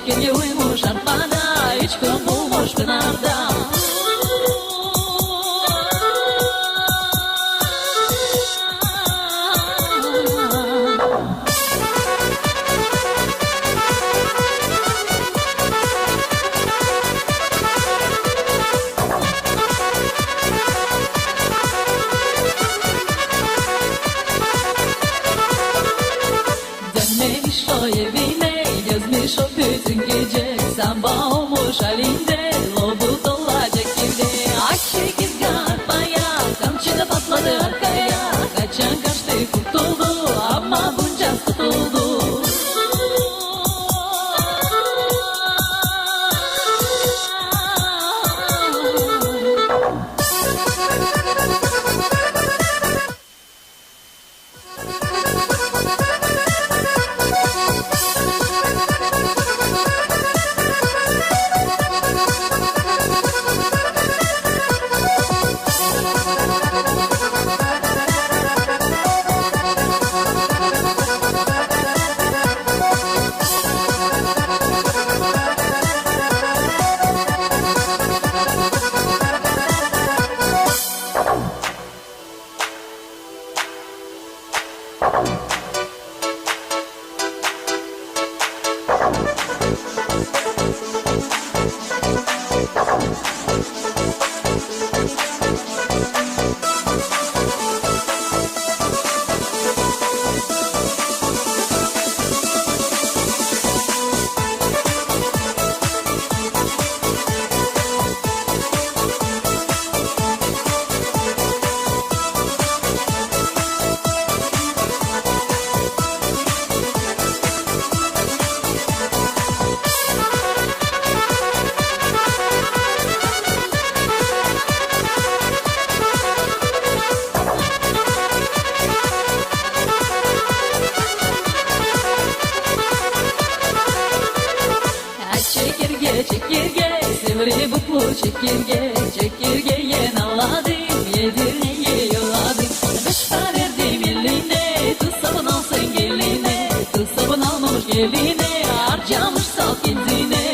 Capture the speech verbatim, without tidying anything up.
Gölge uyumuş arpada, üç gün bulmuş pınarda. Dönmemiş o evinä, gezmiş o bütün gecä. Saba olmuş alindä, lobut olacek evdä. Aç çekirgä arpaya, kamçı da patladı arkaya. Kaçan kaçtı, kurtuldu, ama buncas tutuldu. Aç çekirgä, çekirgä, sivri butlu çekirgä, çekirgä, yen aladım, yedirmää yolladım. Beş para verdim elinä, tuz sabun alsın gelinä, tuz sabun almamış gelinä, arcamış salt kendinä.